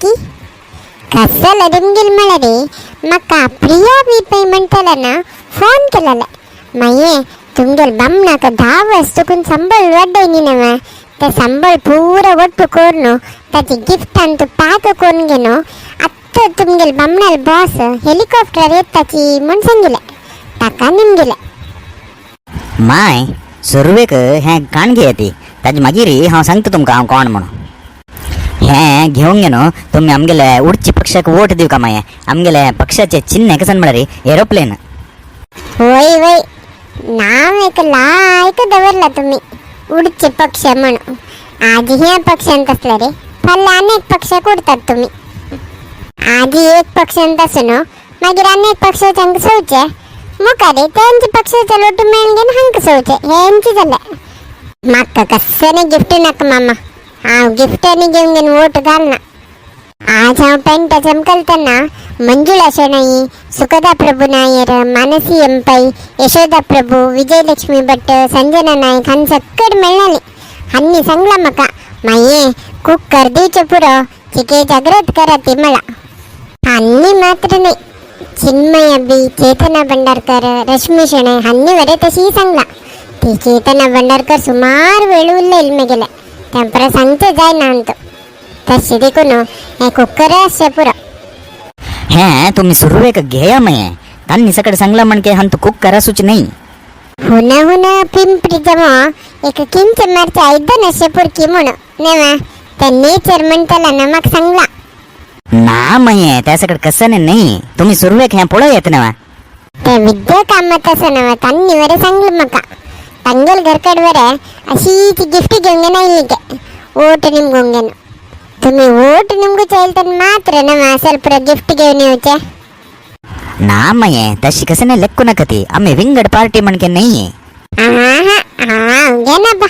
की. कस जालें तुमगेल म्हळ्यार म्हाका प्रिया बी पै म्हणटलें ना फोन केलेलें. मागीर तुमगेल बामणाक 10 वर्स तुकून संबळ वाड्डय न्ही नवे, ते संबळ पुरा ಒಟ್ಟು कोरून ताची गिफ्टान तूं पॅक करून घेनो आत्तां तुमगेल बामणाल बॉस हेलिकॉप्टर येताची म्हूण सांगिलें ताका निमगिलें. माय, सुरवेक हें काणगे येती, ताजे मागीर हांव सांगता तुमकां हांव कोण म्हणून. हें घेवन न्हू तुमी आमगेले उडची पक्षाक वोट दिवका. मागीर आमगेले पक्षाचे चिन्ह कसन म्हळ्यार एरोप्लेन. वय वय, नाव एक लायक दवरला तुम्ही उडचे पक्ष म्हणून. आजी ह्या पक्षांत असले रे, फाल्यां अनेक पक्षाक उडतात तुम्ही. आजी एक पक्षांत आसून मागीर अनेक पक्षांक सोवचे, मुखार तेंचे पक्षाचे लोटू मेळून घेवन हांकां सोवचे, हेंचे जालें. म्हाका कसलें गिफ्ट नाका मामा, हांव गिफ्ट आनी घेवन घेवन वोट घालना. आज हांव पेंटा चमकलतना मंजुळा शेणई, सुखदा प्रभू नायर, मानसी एम पै, यशोदा प्रभू, विजयलक्ष्मी भट, संजना नायक हांणी सक्कड मेळ्ळाली. हांणी सांगला म्हाका, माये कुकर दिवचे पुरो, चिके जागृत करा ती मला. हांणी मात्र न्हय, चिन्मय बी, चेतना भंडारकर, रश्मी शेणै हांणी वरे तशी सांगला. ती चेतना भंडारकर सुमार वेळ उरलेल मेगेले, तें परत सांगचे जायना अंत तशें देखून हें कुकर आसचें पुरो. हें तुमी सुरवेक घेया मागीर. तांणी सकड सांगला म्हणके हंत कुकर आसूच न्ही. हुना हुना पिंपरी जमा एक किंच मारचे आयदन अशें पुरकी म्हणून नेवा ते नेचर म्हणटला ना म्हाका सांगला. ना मागीर, त्या सकड कसं न्ही. तुमी सुरवेक हें पळय येत ना. ते विद्या कामत आसा नव्हे, तांणी वरे सांगलें म्हाका. तांगेल घरकड वरे अशीच गिफ्ट घेवन आयली ते वोट निमगून. तुम्ही वोट निमगू चैल तर मात्र नव्हे असल पुरो गिफ्ट घेवन येवचे. ना मागीर, तशी कसं नाही लेक्कू नाका ती. आमी विंगड पार्टी म्हणके न्ही. आहा हांव घेना बा,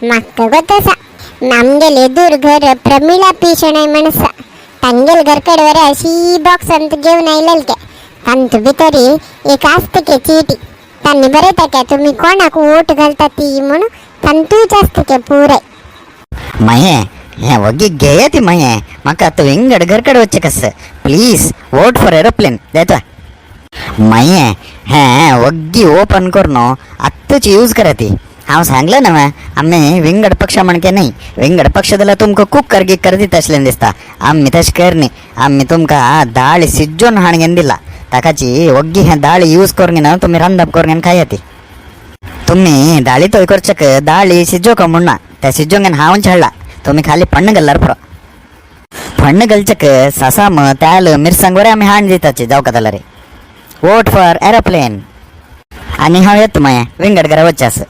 म्हाका गोत आसा. आमगेल एदूर घर प्रमिळा पी शेणै म्हण आसा, तांगेल घरकड वरे अशी बॉक्सांत घेवन आयलेले ते. तांतू भितरी एक आसता के चीटी, तांणी बरयता के तुमी कोणाक वोट घालता ती म्हणून, तांतूच आसता के पुराय. माये, हें वगी घेया ती. माये, म्हाका आतां विंगड घरकड वचचें कसं. प्लीज वोट फॉर एरोप्लेन देता. माये, हें वग्गी ओपन करून आत्ताच यूज करा ती. हांव सांगलें ना, आमी विंगड पक्ष म्हणके न्ही. विंगड पक्ष जाल्यार तुमकां कुकर गिक्कर दिता आसलें दिसता. आमी तशें करनी. आमी तुमकां दाळी शिजोवन हाण घेवन दिला. ताकाची वग्गी हें दाळी यूज करून घेवन तुमी रांदप करून घेवन खाया ती. तुम्ही दाळी तोय करचक दाळी शिजोवक म्हण ना, त्या शिजोवंक घेवन हांवच हाडला. तुमी खाली पण्ण घालल्यार पुरो. पण्ण घालचक ससाम तेल मिरसांग बरें आमी हाण दिताची. जावका जाल्यार वोट फॉर एरोप्लेन आनी हांव येता मागीर, विंगड घरा वचचें आसा.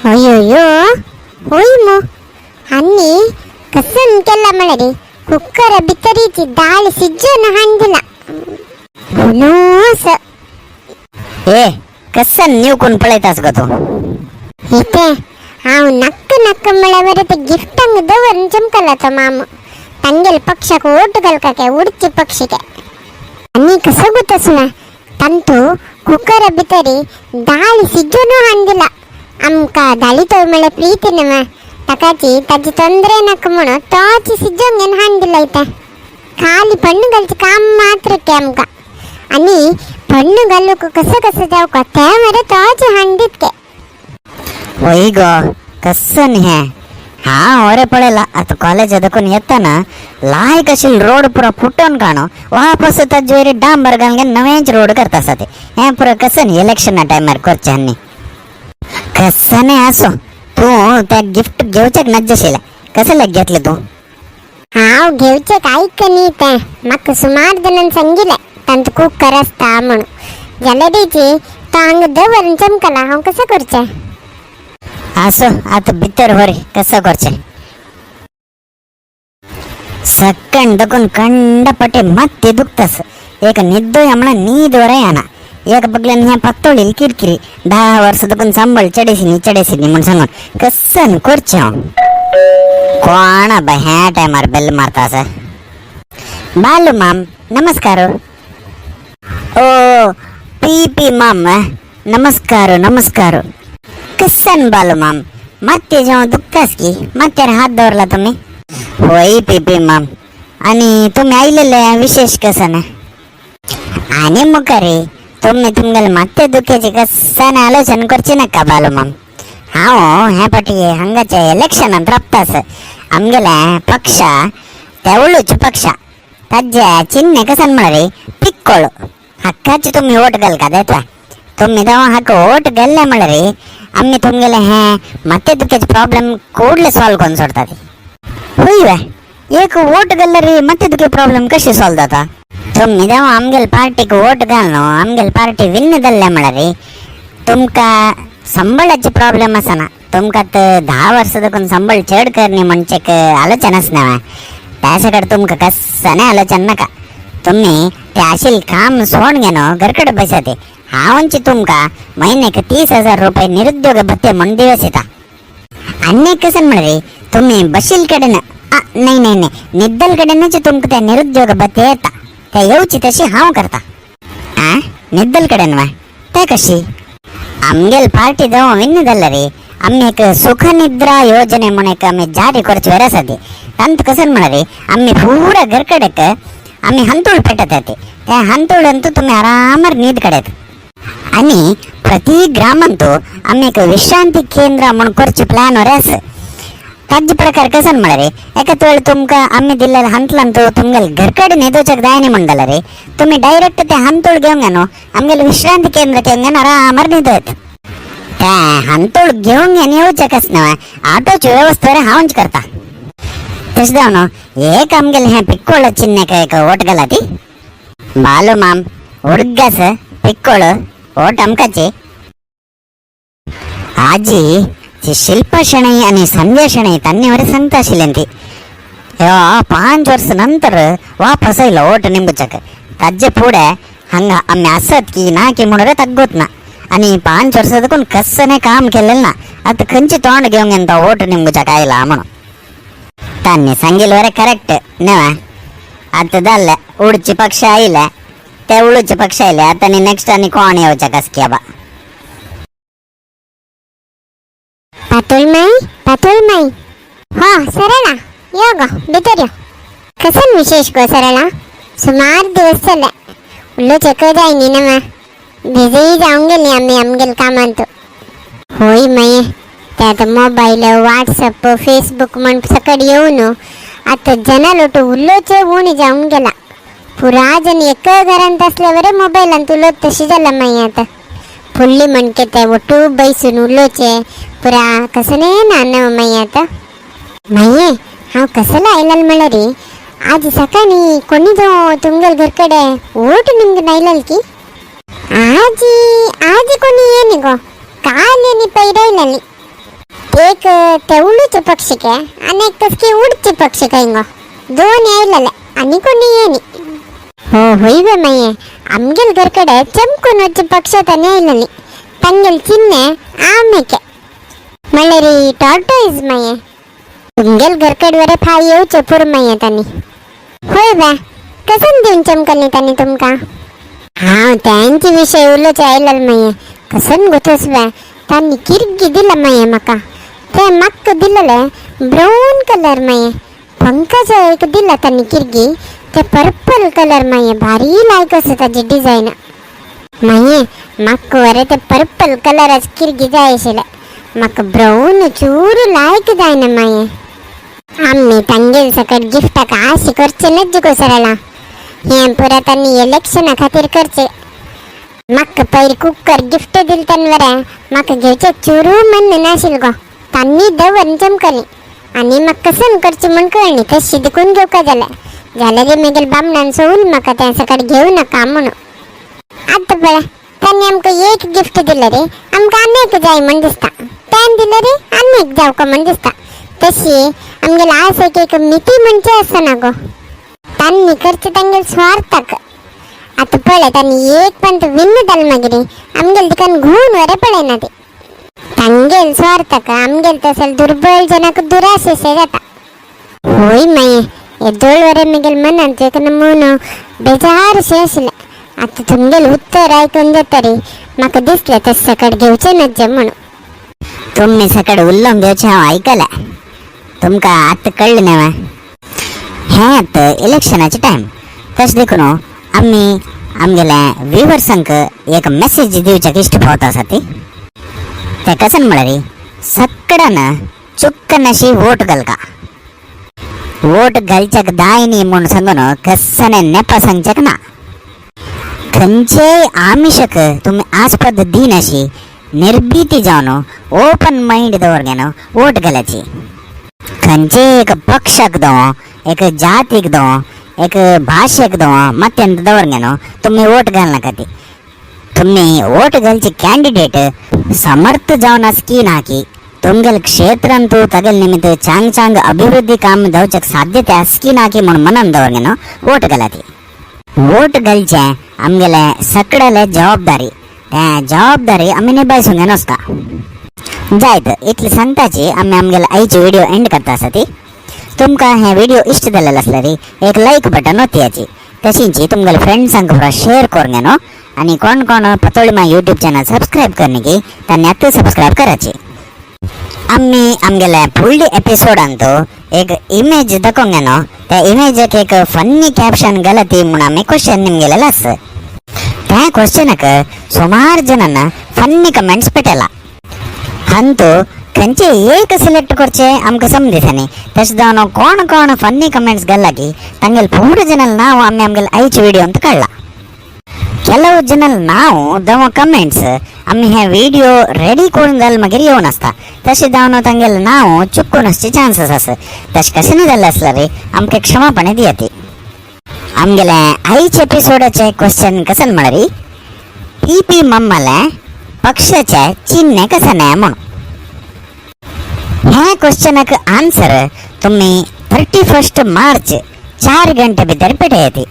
अय्यो, होय मो, आनी कसन केला म्हळ्यार कुकर भितरीची दाळ शिजोवन हाण दिला हुनूस. ए, कसन निवकून पळयतास गो तूं? इथे हांव नक्क नक्क म्हळ्यार ते गिफ्टांक दवरून चमकला तो माम तांगेल पक्षाक वोट घालका उडची पक्षी के. आनी कसं गुतसला तांतू कुकर भितरी दाळ शिजोवन हाण दिला. आमकां दाळी तो म्हळ्यार प्रीती नव्हे, ताकाची ताची ತೊಂದರೆ नाका म्हणून तोच शिजोवन घेवन हाण दिला. इथे खाली पण्ण घालचें काम मात्र के आमकां. आनी पण्ण घालूंक कसं कसं जावका तें मरे तोच हाण दित के. होय गो, कसन हें हांव वरे पळयला. आतां कॉलेज देखून येताना लायक अशी रोड पुरो फुटोन काणो, वापस ताजेर डांबर घालून नवेंच रोड करता आसा ते. हें पुरो कसन इलेक्शना टायमार करचें आनी कसने आसो. तूं त्या गिफ्ट घेवचेक नज्ज आशिल्लें, कसले घेतलें तूं? हांव घेवचें कांयच न्ही तें. म्हाका सुमार जाणान सांगिल्लें तांचो कुकर आसता म्हणून, जाल्यार तो हांगा दवरून चमकला, हांव कसं करचें? आसो, आतां भितर व्हर. कसं करचें? सक्कण दकून कंडपटे मात्ती दुखतस. एक निद्दोय हमणा नीद वरे येना. एक बगल्यान ह्या पातोळील किरकिरी, 10 वर्स दकून सांबाळ चडेसिनी चडेसिनी म्हूण सांगून. कसन करचें हांव? कोण बा ह्या टायमार बेल मारता आसा? बालू माम, नमस्कार. ओ पी पी माम, नमस्कार नमस्कार. कसन बालू माम, मात्ते जेव्हा दुखतास की मात्यार हात दवरला तुम्ही? होय पी पी माम. आनी तुमी आयलेले विशेष कसं ना? आनी मुखारी तुमी तुमगेले मात्ते दुखेची कसाने आलोचन करची नाका बालू माम. हांव हे पाटी हांगाचे इलेक्शनात राबतास. आमगेले पक्ष तेवळूच पक्ष, ताजे चिन्ह कसन म्हळ्यार पिक्कोळ. हक्काची तुमी वोट घालका देतवा. तुमी तेव्हा हाका वोट गेल्ले म्हळ्यार आमी तुमगेले हे मात्ते दुखेचे प्रॉब्लेम ಕೂಡಲೇ ಸಾಲ್ವ್ करून सोडता ती. होय वे, एक वोट गेल्यार ಮತ್ತೆ दुखे प्रॉब्लेम कशी सॉल्व जाता? तुमी जेव्हा आमगेल पार्टीक वोट घालनो, आमगेल पार्टी विन जाल्ले म्हळ्यार तुमकां संबळाचे प्रॉब्लेम आसना. तुमकां तर 10 वर्सां देखून संबळ चड करणी म्हणचे आलोचन आसना. त्या सकट तुमकां कसने आलोचन नाका. तुम्ही ते आशिल काम सोड घेनो घरकडे बसते. हांवची तुमकां महिन्याक 30,000 रुपये निरुद्योग भत्ते म्हण दिवस येता. आनी कसन म्हळ्यार तुम्ही बशील कडेन नाही नाही नाही, निद्दल कडेनच तुमकां ते निरुद्योग भत्ते येता. ते येवची तशी हांव करता. आ निद्दल कडेन वा ते कशी? आमगेल पार्टी जावं विन्न जाल्यार आमी एक सुखनिद्रा योजने म्हूण एक आमी जारी करची वेर आसा ती. तांत कसन म्हळ्यार आमी पुरा घरकडेक आमी हंतूळ पेटत ती. त्या हंतूळ तुमी आरामार न्हीद काडत. आणि प्रति ग्रामांतू आमी एक विश्रांती केंद्र म्हूण करचे प्लॅन वर आसा. ताजे प्रकार कसन म्हळ्यार एकाच वेळ तुमकां आमी दिल्ले हंतलांतू तुमगेले घरकडे न्हिदोवच्याक जायना म्हण जाल्यार तुमी डायरेक्ट ते हंतूळ घेवन न्हू आमगेले विश्रांती केंद्र घेवन घेवन आरामार न्हिदो येता. ते हंतूळ घेवन घेवन येवचें कस न्हय, ऑटोची व्यवस्था रे हांवच करता. तशें जावन एक आमगेले हें पिक्कोळ चिन्नेक एक वोट घाला ती. बालू माम, उडगास पिक्कोळ वोट आमकांचे. आजी ती शिल्पा शणै आणि संध्या शणै तांणी सांगता आशिल्लें ती ह्यो 5 वर्स नंतर वापस आयलो वोट निंबुच्याक. ताजे फुडें हांगा आमी आसत की ना की म्हणून तग्गोत ना. आणि 5 वर्सां देखून कसने काम केलेलं ना. आतां खंयचे तोंड घेवन घेवन तो वोट निंबुच्याक आयला म्हणून तांणी सांगितलं बरें करेक्ट न्हय. आतां जालें, उडचे पक्ष आयले, ते उडूचे पक्ष आयले. आतां आनी नेक्स्ट आनी कोण येवच्या कसकी बा. पातोळमाई, पातोळमाई. हो सरळा, यो गो भितर यो. कसन विशेष गो सरळा? सुमार दिवस जाले उलोवचें जायनी ना. बिझी जावन गेली आमी आमगेले कामांत. होय मागीर ते आतां मोबायल, वॉट्सअप, फेसबूक म्हण सकट येवन आतां जना लोट उलोवचें उणें जावन गेला. पुरा जन एका घरांत आसल्यावर मोबायलांत उलोवत तशें जालां मागीर. आतां फुडली म्हणके ते ಒಟ್ಟು बैसून उलोवचें पुरा कसलें ना न्हय मागीर. आतां मागीर हांव कसलो आयलाल म्हळ्यार आज सकाळी कोणी जो तुमगेल घर कಡೆ ओट निमगे आयलाल की आजी आजी कोणी येनी गो, काल येनी पैरायलाली. एक तेवळूचे पक्षी के आणि एक तसकी उडचे पक्षी काय गो, दोन आयलाले आणि कोणी येनी. हो होय बे माये, आमगेल घर कಡೆ चमकून पक्ष तानी आयलाली. ತಂಗೆಲ್ ಚಿಹ್ನೆ ಆಮೇಕೆ ಮಳ್ಳರಿ ಟಾರ್ಟೋइज माये. तुमगेल घर कडे फाय येवचे पुर माये तानी. होय बा, कसन दिवन चमकली तानी तुमका? हांव त्यांचे विषय उलोवचे आयलाल माये. कसन गोतोस बा, तांणी किर्गी दिला माये म्हाका. ते म्हाका दिलेले ब्राऊन कलर माये. पंकज एक दिला तांणी किर्गी, ते पर्पल कलर माये. भारी लायक आसा ताजी डिझायन माये. म्हाका वरे ते पर्पल कलराच किर्गी जाय आशिल्ले. म्हाका ब्राऊन चूर लायक जायना माये. आम्ही तांगेल सकट गिफ्टाक आशी करचे नज्ज गो सरळा. हें पुरा तांणी इलेक्शना खातीर करचे. म्हाका पयर कुकर गिफ्ट दिल तांणी बरें, म्हाका घेवचें चुरू मन नाशिल्लें गो. तांणी दवर चमकली आनी म्हाका कसन करचें म्हण कळ्ळी तशी देखून घेवका जालें. जाल्यार मागीर बामणान सोडून म्हाका तें सकट घेवं नाका म्हणून. आतां पळय तांणी आमकां एक गिफ्ट दिलें रे, आमकां आनी एक जाय म्हण दिसता. तें दिलें रे, आनी एक जावका म्हण दिसता. तशी आमगेले आस एक एक मिती म्हणचे आसना गो. तांणी करचें तांगेले स्वार्थाक. आतां पळय तांणी एक पंत विन्न जालें मागीर आमगेले दिकान घुंवून वरे पळयना ते. तांगेल स्वार्थाक आमगेल तसले दुर्बळ जनाक दुराशेशे जाता. होय माये, येदोळ वरे मागीर मनांत एक नमुनो बेजार शे आशिल्लें. आतां तुमगेलें उत्तर आयकून जातरी म्हाका दिसलें तशें सकट घेवचें नज्जें म्हणून. तुमी सकट उलोवंक घेवचें हांव आयकलें. तुमकां आतां कळ्ळें न्हय? हें आतां इलेक्शनाचे टायम, तशें देखून आमी आमगेल्या व्युवर्सांक एक मेसेज दिवच्याक इश्ट पावता आसा. ती ते कसन म्हळ्यार सकडान चुक्कन अशी वोट घालका. वोट घालच्याक दाय न्ही म्हूण सांगून कस्सने नेपा सांगच्याक ना. खंयचेय आमिशक तुमी आस्पद दिनाशी, निर्भीती जावन ओपन मायंड दवर वोट घालाची. खंयचेय एक पक्षाक दव, एक जातीक दव, एक भाशेक दव मत्यंत दवर तुमी वोट घालनाका. ती तुमी वोट घालचे कॅन्डिडेट समर्थ जावन आसा की ना, की तुमगेले क्षेत्रांतु तगेल निमित्त चांग चांग अभिवृद्धी काम जावच्याक साध्यते आसा की ना की म्हूण मनान दवर वोट घालाती. वोट घालचे आमगेले सकडेले जबाबदारी, ते जबाबदारी आमी निभायसूंक नासता जायत. इतले सांगताची आमी आमगेले आयची व्हिडिओ एंड करता आसा. ती तुमकां हे व्हिडिओ इश्ट जाल्लेले आसल्यार एक लायक बटन ओतयाची, तशींची तुमगेले फ्रेंड्सांक शेअर करून न्हू. आनी कोण कोण पतोळीमा यूट्यूब चॅनल सबस्क्रायब करनी की तांणी आतां सबस्क्रायब कराची. आमी आमगेले फुडले एपिसोडांत एक इमेज दाखोवंक न्हू, त्या इमेजाक एक फन्नी कॅप्शन घालती म्हूण आमी क्वेश्चन निमगेलेलें आसा. त्या क्वेश्चनाक सुमार जणांना फन्नी कमेंट्स पेटला. अंतू खंयचे एक सिलेक्ट करचे आमकां समजिसनी. तशें जावन कोण कोण फन्नी कमेंट्स घाला की तांगेले पूरा जनल नांव आमी आमगेले आयचे व्हिडिओ अंत काडला. ಕೆಲವು ಜನ ನಾವು ದವ कमेंट्स आमी हे व्हिडिओ रेडी करून जाले मागीर येवन आसता. तशें जावन तांगेले नांव चुकून आसचे चान्सीस आसा. तशें कशें जाल्लें आसल्यार आमकां क्षमापणे दियाती. आमगेले आयचे एपिसोडाचे क्वेश्चन कसन म्हळ्यार पी पी मम्माले पक्षाचे चिन्ह कशें म्हूण. ह्या क्वेश्चनाक आन्सर तुमी 31 मार्च 4 गंटे भितर पेटयाती.